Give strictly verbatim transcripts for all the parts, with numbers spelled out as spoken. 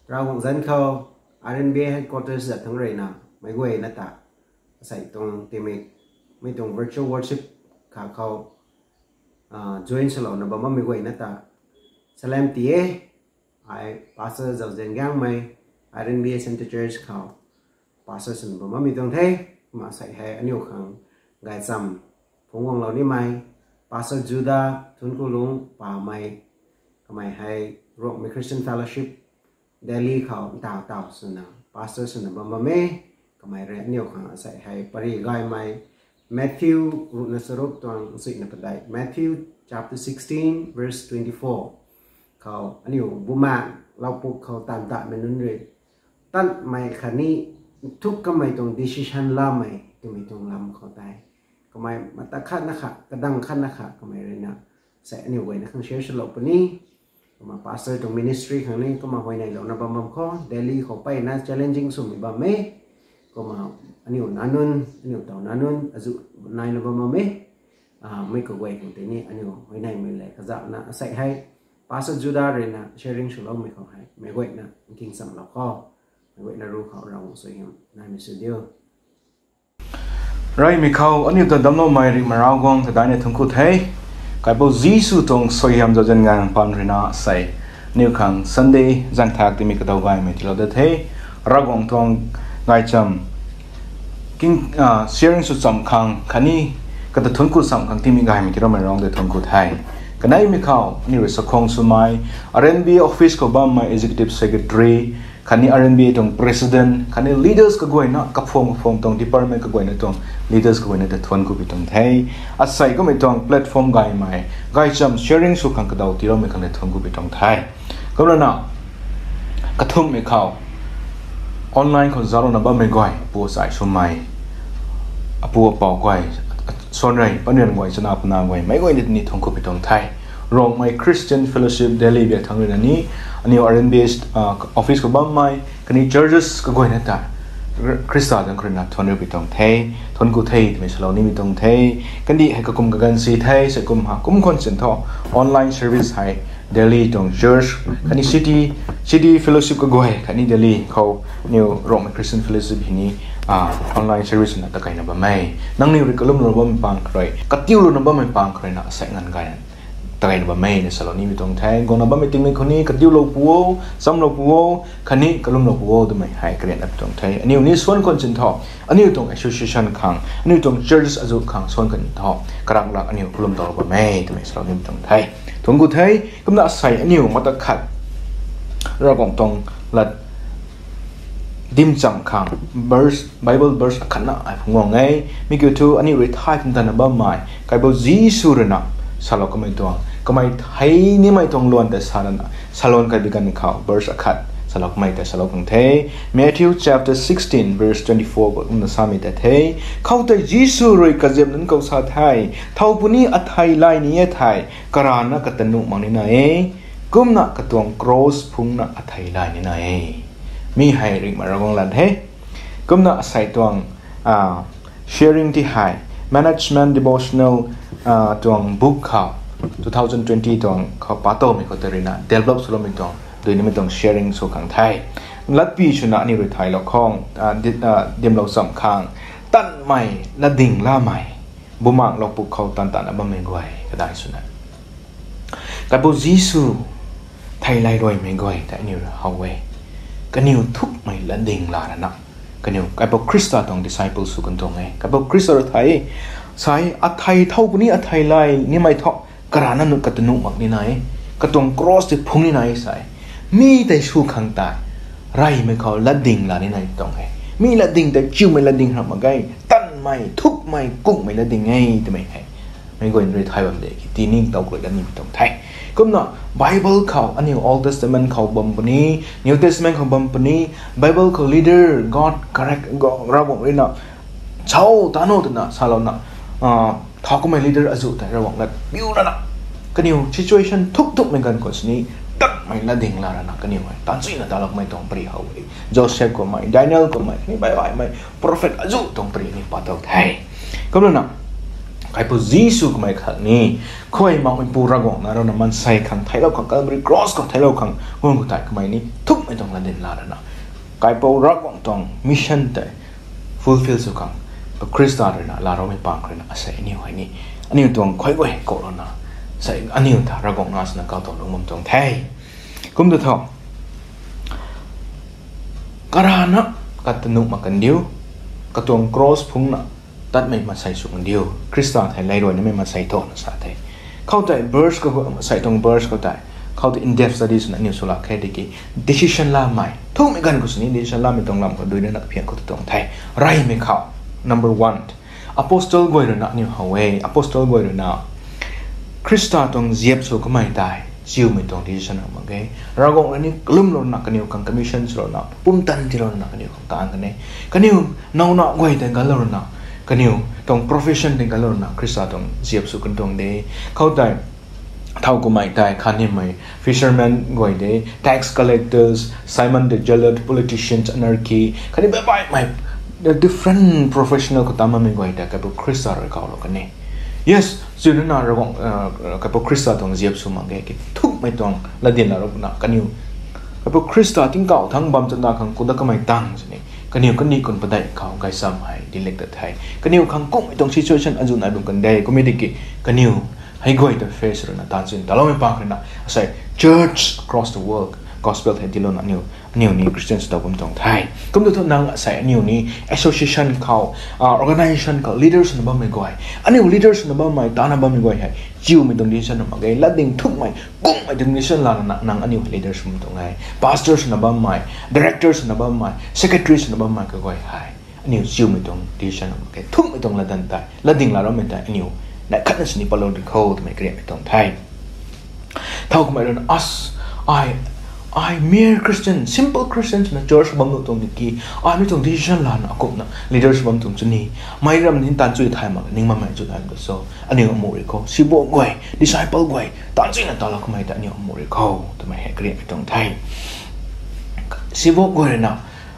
Ravguangc zanc khou R N B A headquarters zat thangc rui na meic guayna ta asei tuang timik mei tuang virtual worship kha khou join swlouna bam bammei guayna ta salam ti e. Ai Pastor Zauzian Gangmei, R N B A Centre Church khou pastor swna bam bammei tuang the. Kumna asei hei aniu khang gaychamv phungc guanglou nimei Pastor Juda Thunkulung Pamei, kamei hei Rongmei Christian Fellowship Delhi khou ntaw taw swna pastor swna bam bam e. Kamei rui aniu khang asei hei pary gaymei Matthew ruhna charuk tuang nchuina padeih, Matthew chapter sixteen verse twenty-four khou aniu bumaengh loupuk khou taanv tatmei nunc rui tanmei khatni nthuk kamei tuang decision lamei twmei tuang lam khou tei kamei mata khatna kha, kadang khatna kha kamei rui na asei aniu guayna khang share swlou puni. Kumna pastor tuang ministry khang ni kumna huayneylouna bam bam khou Delhi khou mpeyna challenging swmei bam e. Kumna aniu nac nunc, aniu taw nac nunc azuh naina bam bam e. Mei kaguay khang tei ni aniu huayneymei le kazauhna asei hei Pastor Juda rui na sharing swloumei khou hei meic guayna nkingchamlou khou, meic guayna ru khou Ravguangc suaihiam naimei sw diu. Reymei khou aniu ta damcloumei Ringhmei Ravguangc ta daihna thuanc ku the. Kaipouc Jisu tuang suaihiam zauzian ngang paan rui na asei aniu khang Sunday zaengthak timei kadaw gaymei tiilou dat the. Ravguangc tuang gaychamv sharing sw chamv khang khatni kata thuanc ku chamv khang timei gaymei tiiloumei Ravguangc ta thuanc ku the. Kaneimei khou aniu rui sakhwang swmei R N B A office khou bammei executive secretary khatni R N B A tuang president khatni leaders kaguayna kaphuam kaphuam tuang department kaguayna tuang leaders kaguayna ta thuanc ku pi tuang the. Asei kummei tuang platform gaymei gaychamv sharing sw khang kadaw tiiloumei khang ta thuanc ku pi tuang the. Kumna na kathumhmei khou online khou zauclouna bammei guay apu achai swmei, apu apou guay, suan rei panian guay chana pana guay meic guayna ni thuanc ku pi tuang the. Rongmei Christian Fellowship Delhi biak thangc rui na ni aniu R N B A office khou bammei khatni churches kaguayna ta Khrista zanc khou rui na thuanc riu pi tuang the, thuanc ku the twmei salou nimei tuang the. Kandih hei kakum kaganv si the, sei kum ha kum khwan sin thu online service hei Delhi tuang church khatni city, city fellowship kaguay khatni Delhi khou aniu Rongmei Christian Fellowship hei ni online service na ta kayna bam e. Nangniw rui kalumlou bammei pang kha rui, katiulouna bammei pang kha rui na asei nganv gayna ta kayna bam e na salou nimei tuang the. Guangna bammei tingmei khou ni katiulou pu o, chamlou pu o, khatni kalumlou pu o twmei hei karianna pi tuang the. Aniu ni suan khwan sin thu aniu tuang association khang, aniu tuang churches azuh khang suan khwan thu karanglak aniu kalum towlou bam e twmei salou nimei tuang the. Thuanc ku the. Kumna asei aniu mata khat Ravguangc tuang lat dim chamv khang verse, Bible verse akhatna ai phungc guang e. Mi kiu thu aniu rui thay tantana bammei Kaipouc Jisu rui na salou kamei tuang, kamei thei nimei tuang luan ta sa lana, saluan kaibi ganv khou verse akhat salou kamei ta salou khang the. Matthew chapter sixteen verse twenty-four khou kumna samei ta the. Khoutei Jisu rui kaziap nunc khou sa the, thow puni athei lay ni e thei, karana kata nuh mak nina e, kumna katuang cross phungna athei lay nina e. Mi hei Ringhmei Ravguangc lat the. Kumna asei tuang sharing ti hei Management Devotional tuang book khou two thousand twenty tuang khou patowmei khou ta rui na develop swloumei tuang, dui nimei tuang sharing sw khang the. Latpi swna aniu rui thaylou khang, dimlou chamv khang, tanmei latding lamei, bumaengh loupuk khou tan tana bammei guay kadai swna Kaipouc Jisu thei lay ruaimei guay ta aniu rui how e. Kaniw thukmei latding la rana, kaniw Kaipouc Khrista tuang disciple sw kan tuang e. Kaipouc Khrista rui thei, sai athei thow puni athei lay nimei thu karana nuh kata nuh mak nina e, katuang cross tei phungc nina e sai. Mi tei sw khang tei reymei khou latding la nina tuang e. Mi latding tei chiumei latding ram mak ge, tanmei, thukmei, kungmei latding e twmei hei meic guay rui thay bam de ki tiningtow khuay dat nimei tuang the. Kumna Bible khou aniu Old Testament khou bam puni, New Testament khou bam puni, Bible khou leader God correct, Ravguangc rui na chau tano twna salouna, thau kummei leader azuh tei Ravguangc lat piu lana, kaniw situation thuk thukmei ganv khou sini tanmei latding la rana kaniw hei taanchuina taloumei tuang pary how e. Joseph kummei, Daniel kummei, kaniw baihmei prophet azuh tuang pary ni patow the. Kumna Kaipu Jisu kamei khat ni, khuay makmeipu Ravguangc na rui na maansei khang theiclou khang, Calvary Cross khou theiclou khang guang khou tei kamei ni thukmei tuang latdyn la rana, Kaipu Ravguangc tuang mission tei fulfill sw khang, Khrista rui na laaloumei pang rui na asei aniu hei ni, aniu tuang khuay guay koulouna, sei aniu ta Ravguangc na swna kau tuang lungc bam tuang the. Kum ta tho, karana kata nuh mak kandiu, katuang cross phungna tatmei maansei sw kandiu, Khrista thei lairuainamei maansei tho na sa the. Khoutei verse khou, asei tuang verse khou tei, khoutei in-depth study swna aniu swlak khe tiki, decision lamei thukmei ganv khou sini decision lamei tuang lam khou dui rana kaphian khou ta tuang the. Reymei khou, number one, apostle guay rui na aniu how e, apostle guay rui na Khrista tuang ziap sw kamei tei chiumei tuang decision mak ge. Ravguangc rui ni kalumlou rana kaniw khang commission swlou rana, pumtan tiilou rana kaniw khang taanv kan e. Kaniw nowna guay tei ganlou rana, kaniw tuang profession tei ganlou rana Khrista tuang ziap sw kan tuang de. Khoutei thow kumhmei tei khatnimei fishermen guay de, tax collectors, Simon the Zealot, politicians, anarchy, khatni baihbaihmei, the different professional khou tam bammei guay tei Kaipu Khrista rui kawlou kan e. Yes, chuina Ravguangc, Kaipu Khrista tuang ziap sw mak ge, ki thukmei tuang latdyn la rana kaniw Kaipu Khrista tingkauh thangc bam chana khang kuda kamei tang sini, kaniw kandih kun padeih khou gaychamv hei dinclak ta the. Kaniw khang kummei tuang situation azuh nai bam kan de, kummei tiki kaniw hei guay ta face rana taanv chun taloumei pang rui na asei church across the world gospel thei tiilouna aniu, aniu ni Christian sw ta bam tuang the. Kum ta thu nang asei aniu ni association khou, organisation khou leaders na bammei guay, aniu leaders na bammei, tana bammei guay hei chiumei tuang decision mak ge, latdyn thukmei, kummei tuang decision lana nang aniu leaders bam tuang e. Pastors na bammei, directors na bammei, secretaries na bammei kaguay hei aniu chiumei tuang decision mak ge, thukmei tuang latdyn tei, latdyn la rammei tei aniu neih khatna sini patlou di khou twmei kariamei tuang the. Thow kumhmei rui na, as, ai, ai mere Christian, simple Christian swna church bam nuh tuang tiki, ai mi tuang decision lana akumhna leaders bam tuang chuni, meic ram ni taanv chui thay mak ning bammei chu nai so, aniu amuh rui khou, sibuak guay, disciple guay taanv chuina talou kamei ta aniu amuh rui khou twmei hei kariamei tuang the. Sibuak guay rui na,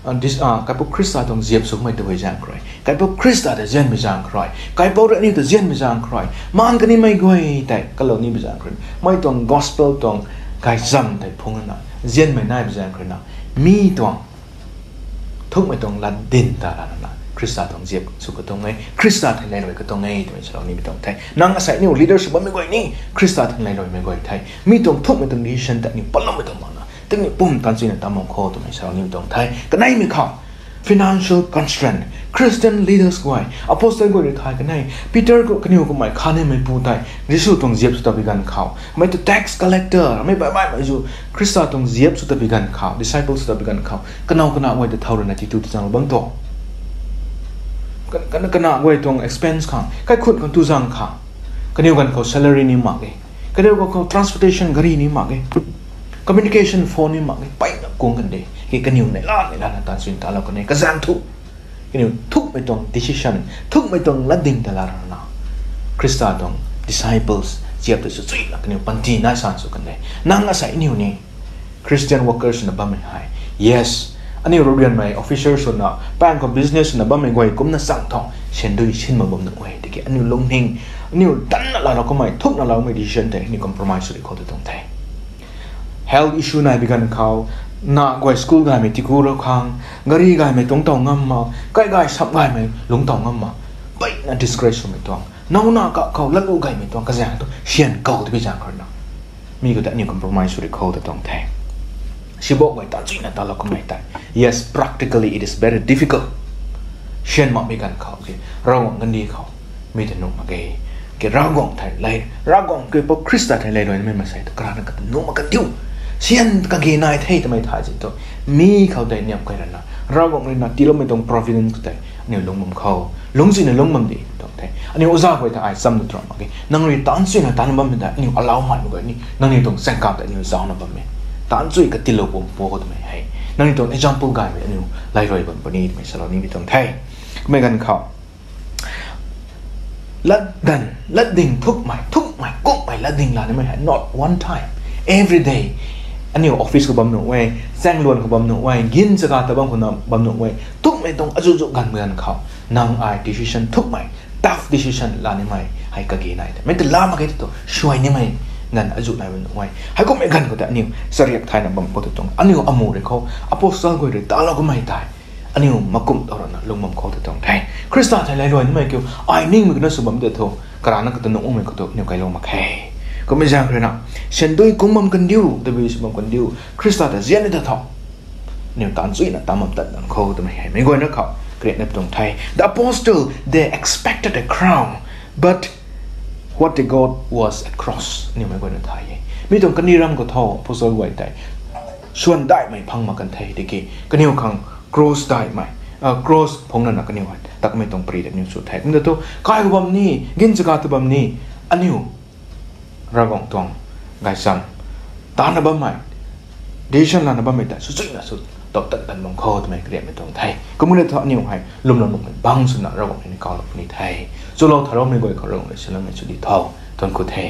Kaipu Khrista tuang ziap sw kamei ta huay zaeng khou rui, Kaipu Khrista ta zianmei zaeng khou rui, Kaipu rui aniu ta zianmei zaeng khou rui, maan kanimei guay tei kalou nimei zaeng khou rui, mei tuang gospel tuang gaychamv tei phungc rana zianmei naimei zaeng khou rui na, mi tuang thukmei tuang latdyn ta lana Khrista tuang ziap sw katuang e, Khrista thei lairuai katuang e twmei salou nimei tuang the. Nang asei aniu leaders bammei guay ni Khrista thei lairuaimei guay the. Mi tuang thukmei tuang decision ta aniu patloumei tuang makna tingmei pum taanv chuina tam bam khou twmei salou nimei tuang the. Kaneimei khou, financial constraint, Christian leaders guay, apostle guay rui thay kan e, Peter khou kaniw kummei khatnimeipu tei Jisu tuang ziap sw ta bi ganv khou, mei tu tax collector, mei baihbaihmei zu Khrista tuang ziap sw ta bi ganv khou, disciple sw ta bi ganv khou, kanow kana guay ta thow rui na titu ta zang bam tuang, kana guay tuang expense khang, kaikhun khang tu zang khang, kaniw ganv khou salary ni mak e, kaniw ganv khou transportation gari ni mak e, communication phone ni mak e, mpeyna kung kan de, ki kaniw neihla neihla na taanv chuina talou kan e, kazaeng thu kaniw thukmei tuang decision, thukmei tuang latdyn ta la rana, Khrista tuang disciples ziap ta sw chuina kaniw panty nai san sw kan de. Nang asei aniu ni Christian workers na bammei hei, yes, aniu rui rianmei officers swna, paeng khou business swna bammei guay kumna chang thang syan dui sin mak bam nuh e, tiki aniu lungning, aniu tanna laalou kamei, thukna laalou kamei decision tei aniu compromise sw di khou ta tuang the. Health issue nai bi ganv khou, na guay school gaymei tiku rou khang, gari gaymei tuang taw ngam ma, kai gay sap gaymei lungc taw ngam ma, mpeyna discourage swmei tuang, nowna kakhou latlu gaymei tuang kazaeng thu syan kau ta bi zaeng khou rui na, mi khou tei aniu compromise sw di khou ta tuang the. Sibuak guay taanv chuina talou kamei tei, yes, practically it is very difficult. Syan mak bi ganv khou ki, Ravguangc kandih khou, mi ta nuh mak ge. Ki Ravguangc thei lei, Ravguangc Kaipu Khrista thei lairuainamei maansei tu karana kata nuh mak kandiu, syan kage nai the twmei thay zin tu, mi khou tei niam kai rana, Ravguangc rui na tiiloumei tuang providence khou tei aniu lungc bam khou, lungc chuina lungc bam di tuang the. Aniu oza guay ta ai cham na tuang mak ge. Nang rui taanv chuina taanv bammei tei aniu allow mak mak guay ni, nangniw tuang chaengkam tei aniu zauna bammei, taanv chui katiilou pum po twmei hei, nangniw tuang example gaymei aniu lairuai bam puni twmei salou nimei tuang the. Kummei ganv khou, latdyn, latdyn thukmei, thukmei, kummei latdyn lanimei hei, not one time, every day. Aniu office khou bam nuh e, chaengluan khou bam nuh e, gin chaga ta bam khou na bam nuh e, thukmei tuang azuh zuh ganv ganv khou, nang ai decision thukmei, tough decision la nimei hei kage nai the. Mei ta la mak ge tu tu suai nimei nganv azuh nai bam nuh e. Heikummei ganv khou tei aniu chariak thayna bam khou tu tuang aniu amu rui khou apostle guay rui talou kamei tei aniu makumh tho rana lung bam khou tu tuang the. Khrista thei lailuai nimei kiu ai ningmei kana sw bam de thu karana kata nungmei khou tu aniu kailou mak khe. Kummei zaeng ruina sandui kung bam kandiu, tabui sw bam kandiu, Khrista ta zian ni ta tho aniu taanv chuyna taanv bam tat dan khou twmei hei meic guayna khou kariakna tuang the. The apostle, they expected a crown, but what they got was a cross. Aniu meic guayna thay e. Mi tuang kani ram khou tho apostle guay tei swan daihmei phang mak kan the tiki kaniw khang cross daihmei, cross phungna na kaniw hei takmei tuang pari ta aniu sw the. Kumna thu kai khou bam ni, ginchaga ta bam ni, aniu Ravguangc tuang gaychamv taanna bammei, decision lana bammei ta sw chuyna sw tau tat tan bam khou twmei kariakmei tuang the. Kumna thu aniu hei lwmlou nuhmei bang swna Ravguangc ni kauhlou puni the. Chulou thaloumei guay khou Ravguangc rui silamei sw di tho. Thuanc ku the.